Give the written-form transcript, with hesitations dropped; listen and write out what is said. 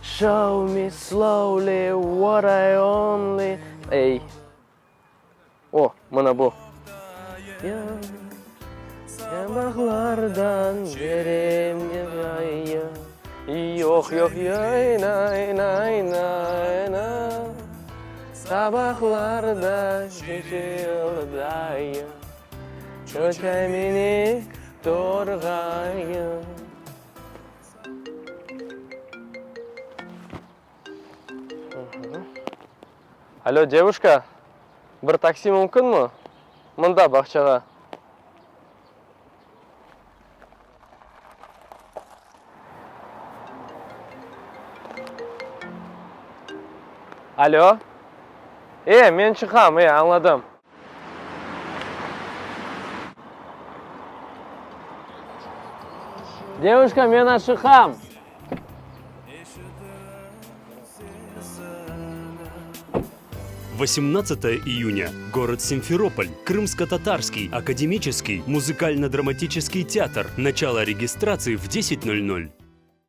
Show me slowly what I only. Ey. O, mına bu. Sabahlardan Yoq, yoq, Sabahlarda Çoçay minik torğayım. Alo, devuşka, bir taksi mümkünmi? Mında, bağçağa. Alo. E, men çıqam, e, añladım. Devuşka, men aşıqam. Vosemnadtsatoye iyunya. Gorod Simferopol. Krımsko-tatarskiy akademический muzıkalno-dramatiçeskiy teatr. Načalo registratsii v deset nol nol.